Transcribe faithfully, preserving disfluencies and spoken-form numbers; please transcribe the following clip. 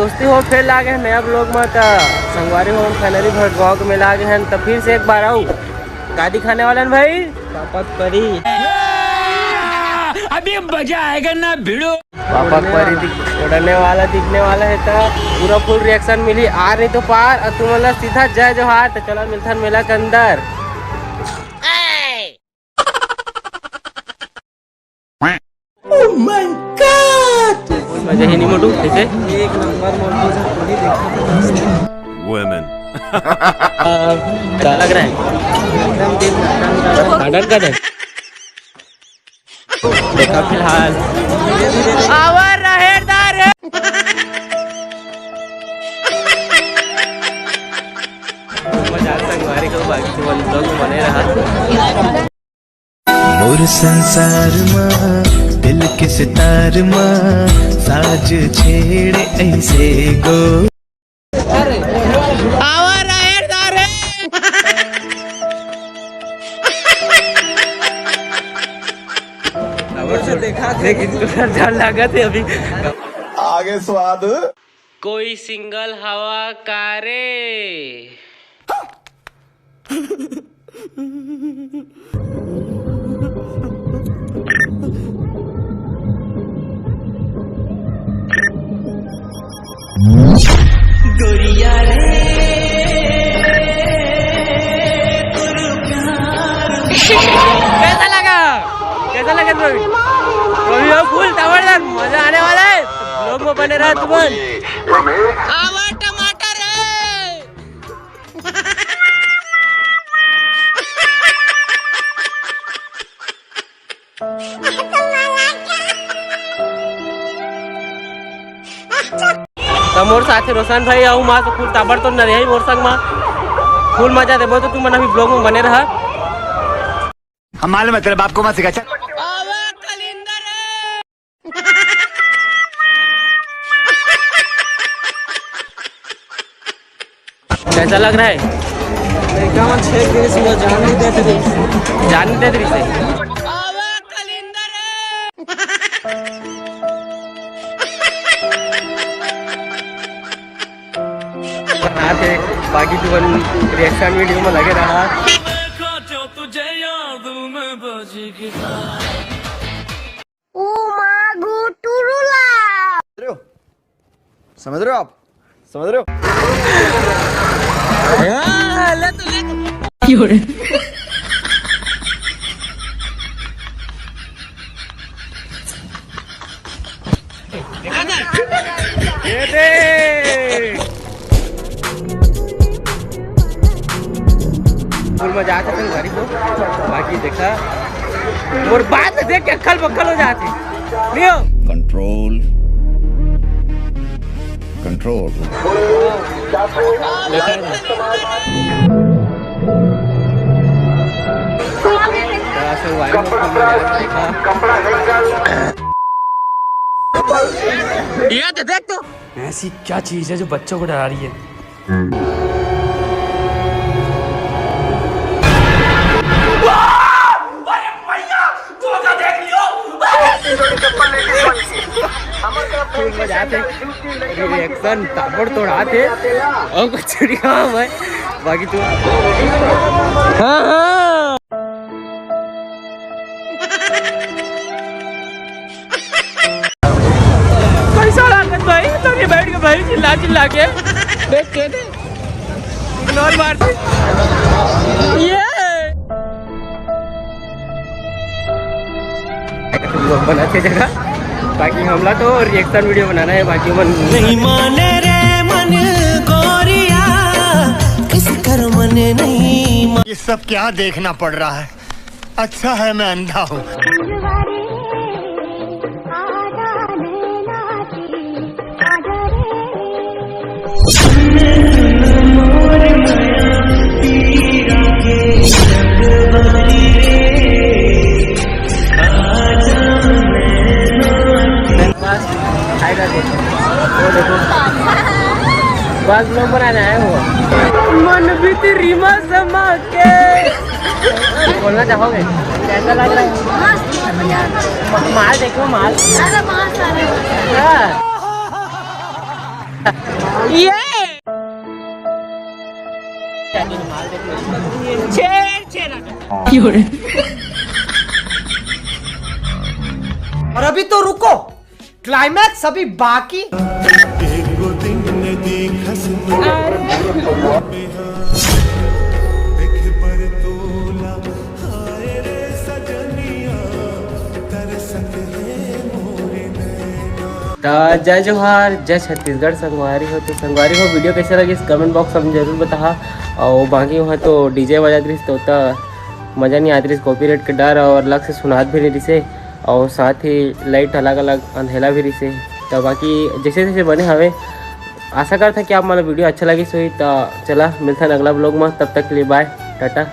दोस्ती हो, फेर लागे हैं नया ब्लॉग में। त संगवारी हो, हम खनरी भर गाँव के मेला आगे हैं। त फिर से एक बार आऊ, का दिखाने वाला है भाई? पापा के परी। अभी मजा आएगा ना भिड़ो। पापा के परी दिख-, उड़ने वाला दिखने वाला है, त पूरा फुल रिएक्शन मिली, आर नहीं तो पार। और तुम लोग सीधा जय जोहार। त चलो मिलथन मेला के अंदर। Oh my God! मजा ही नहीं मोटू, ठीक है? एक नंबर मोटू से पूरी देखी। Women। कैसा लग रहा है? एकदम दिल धड़कन का। धड़कन का है। देखा फिलहाल। आवर रहेदार है। मजा संगवारी को बाकी तो वन ब्लॉग बने रहा। मोर संसार मा, दिल के सितार मा, साज छेड़े ऐसे गो। आवा राहेर दारे। लेकिन तो डर लागत है अभी। आगे स्वाद। कोई सिंगल हवा का रे? गोरिया रे, कैसा लगा? कैसा लगा रवि? रवि, फुल तगड़दार, मजा आने वाला है। लोग वो बने रहा तुम। आवा टमाटर है। त मोर साथे रोशन भाई अउ माँ तो फुल ताबड़तोड़ नरिया ही मोर संग माँ। फुल मजा देबो तो तुमन अभी ब्लॉग में बने रहा। हम मालूम है तेरे बाप को मत सिखा, चल। कैसा लग रहा है? लड़का मन छेक दे से जान नहीं देते थे। जान नहीं देते थे। बना थे, बाकी तुमन रिएक्शन वीडियो में लगे रहा। ओ माँ गो टुरुला। समझ रहे हो? समझ रहे हो आप? समझ रहे हो? ये दे। फुल मजा आथे अपन गाड़ी को। बाकी देखा, मोर बात देख के अक्कल बक्कल हो जाथे। लियो। Control, control. देखा है ना? थोड़ा सा वायरल होने वाला था। ये तो देख तो। ऐसी क्या चीज है जो बच्चों को डरा रही है? फुल मजा आथे, रिएक्शन ताबड़तोड़ आथे। और कुछ नहीं काम है, बाकी तू। हाँ, हाँ। कैसा लागत भाई? तो ये बैठ के भाई चिल्ला चिल्ला के देख के दे। इग्नोर मार दे। ये। लोग बनाते जगह, बाकी हमला तो रिएक्शन वीडियो बनाना है, बाकी मन नहीं माने रे मन गोरिया, किस कर मन नहीं मा- ये सब क्या देखना पड़ रहा है? अच्छा है मैं अंधा हूँ। बस, हाय कर दो। वो देखो। बस लोग बनाने आए हो। मन भी तेरी मौसम के। बोलना चाहोगे? कैसा लग रहा है? मस्त, बढ़िया। माल देखो, माल। अरे, माल सारे। हाँ। ये छेड़ छेड़। और अभी तो रुको, क्लाइमैक्स अभी बाकी। त जय जोहार, जय छत्तीसगढ़ संगवारी हो। तो संगवारी हो, वीडियो कैसे लगिस कमेंट बॉक्स में जरूर बताहा। और बाकी वहाँ तो डीजे बजात रहिस तो उतना मजा नहीं आत रहिस, कॉपीराइट के डर और अलग से सुनात भी नहीं रहिसे और साथ ही लाइट अलग अलग अंधेला भी रहिसे। तो बाकी जैसे जैसे बने हवे, आशा करता कि आप मन ला वीडियो अच्छा लगिस होही। तो चला मिलथन अगला ब्लॉग में, तब तक के लिए बाय, टाटा।